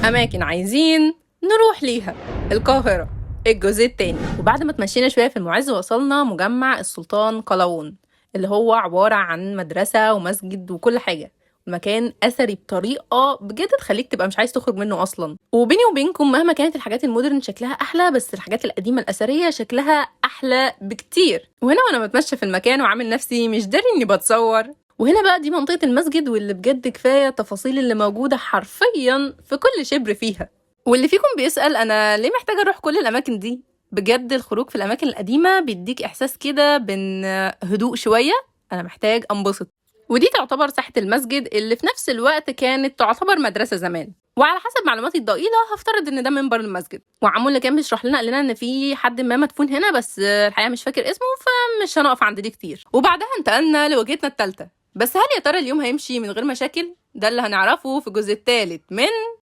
اماكن عايزين نروح ليها. القاهرة الجزء التاني. وبعد ما تمشينا شوية في المعز وصلنا مجمع السلطان قلاوون، اللي هو عبارة عن مدرسة ومسجد وكل حاجة. المكان اثري بطريقة بجد تخليك تبقى مش عايز تخرج منه اصلا. وبيني وبينكم مهما كانت الحاجات المودرن شكلها احلى، بس الحاجات القديمة الاثرية شكلها احلى بكتير. وهنا وانا بتمشى في المكان وعامل نفسي مش داري اني بتصور. وهنا بقى دي منطقة المسجد، واللي بجد كفاية التفاصيل اللي موجودة حرفيا في كل شبر فيها. واللي فيكم بيسأل انا ليه محتاجه اروح كل الاماكن دي، بجد الخروج في الاماكن القديمة بيديك احساس كده بان هدوء شوية، انا محتاج انبسط. ودي تعتبر ساحة المسجد اللي في نفس الوقت كانت تعتبر مدرسة زمان. وعلى حسب معلوماتي الضئيلة هفترض ان ده منبر المسجد. وعمو اللي كان بيشرح لنا قال لنا ان في حد ما مدفون هنا، بس الحقيقة مش فاكر اسمه، فمش هنقف عند دي كتير. وبعدها انتقلنا لوجهتنا الثالثة. بس هل يا ترى اليوم هيمشي من غير مشاكل؟ ده اللي هنعرفه في الجزء الثالث من